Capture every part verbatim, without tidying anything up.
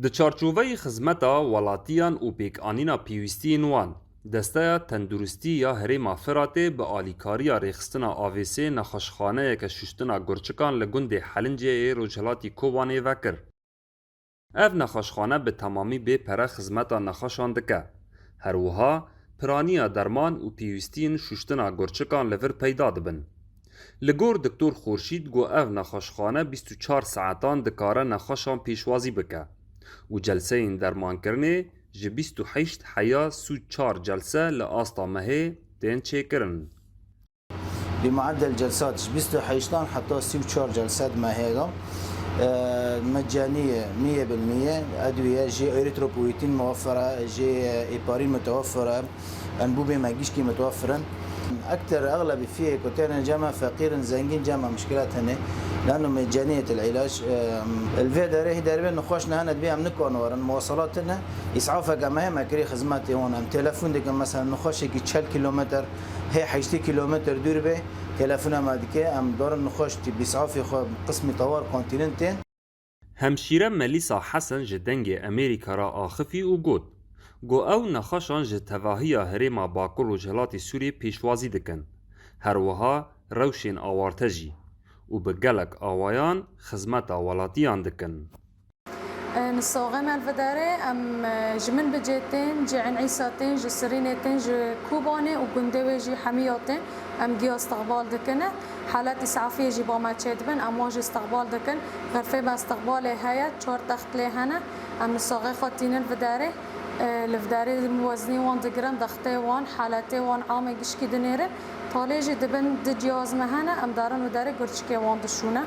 Di çarçoveyê xizmeta welatiyan û pêkanîna pêwîstiyên wan, Desteya Tenduristî ya Herêma Firatê bi alîkariya rêxistina A V S'ê nexweşxaneyeke şuştina gurçikan li gundê Helincê yê Rojhilatî Kobanê vekir. Ev nexweşxane bi temamî bê pere xizmeta nexweşan dike. Her wiha piraniya derman û pêwîstiyên şuştina gurçikan li vir peyda dibin. Li gor Doktor Xurşîd got ev nexweşxane bîst û çar saetan dikare nexweşan pêşwazî bike û celseyên dermankirinê ji bîst û heşt heya sî û çar celse li asta mehê tên çêkirin. بمعدل جلسات ji bîst û heştan heta sî û çar celse di mehê de. E, مجانية مية بالمية. أدوية جي إريثروبويتين موفرة، جي إيبارين متوفرة، أنبوبة مجيشكي متوفرة. أكتر أغلب فيه كوتيرن جمع فقير زنجين جمع مشكلات هني، لأنه مجانية العلاج. أم، الفي داري هي داري بين نخوش نهنا دبي أم نكون ورن مواصلاتنا. إسعافك أما هي ما كري خدماتي هون. أم تلفون ديك مثلًا نخوش كي تشل كيلومتر، هي حيشتي كيلومتر دور به. تلفون أما ديك أم دور نخوش تي بإسعافي خو قسمي طوار كونتيننتين. Hemşîre Melîsa Hesen ji Dengê Amerîka re axifî û got, Got ew nexweşan ji tevahiya herêma Bakur Rojhilatê Sûriyê pêşwazî dikin, her wiha rewşên awarte jî û bi gelek awayan xizmeta welatiyan dikin. Nisoxê me li vê derê em ji Minbicê tên, ji Ên Îsa tên, ji Sirînê tên, ji Kobanê û gundê wê jî hemiya tên. Em giya istiqbal dikine. Halet îsafiyê jî ba me çêdibin, em wan jî istiqbal dikin. Xirfê me istiqbalê heye, çar text lê hene. Em nisoxê xwe tînin vê derê. Li vê derê em weznî wan digirin, dextê wan, haletê wan amê gişkî dinêrin. Talê jî dibin du cihaz me hene, em darin û derê gurçikê wan dişûne.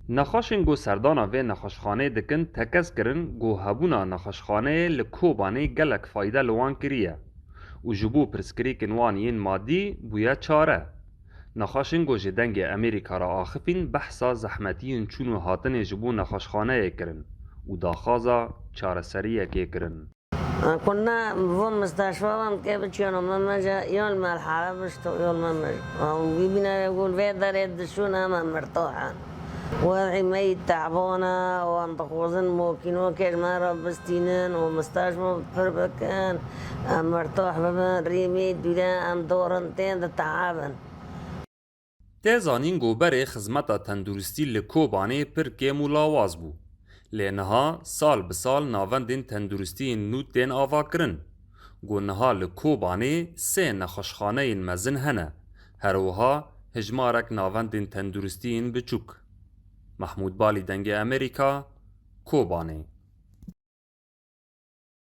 Nexweşên ku serdana vê nexweşxaneyê dikin tekez kirin ku hebûna nexweşxaneyê li Kobanê gelek fayde li wan kiriye û ji bo pirsgirêkên wan yên madî bûye çare. Nexweşên ku ji Dengê Amerîka re axifîn behsa zehmetiyên çûn û hatinê ji bo nexweşxaneyê kirin û daxwaza çareseriyekê kirin. Kuna vun misteşfa van ke biçiyano me meje yol merhala bişto yol me meje. Wan wî bîne gul vê derê dişûn em em mirtohan. Wezî me yî tebana wan dixwazin mokînokê ji me re bistînin û misteşfa pir bikin. Em mirtoh bibin rîmî dûre em dorin tên di tehabin. Tê zanîn ku berê xizmeta tenduristî li Kobanê pir kêm û lawaz bû. Lê niha sal bi sal navendên tenduristî yên nû tên avakirin. Ku niha li Kobanê sê nexweşxaneyên mezin hene. Her wiha hijmarek navendên tenduristî yên biçûk. Mehmûd Balî Dengê Amerîka, Kobanê.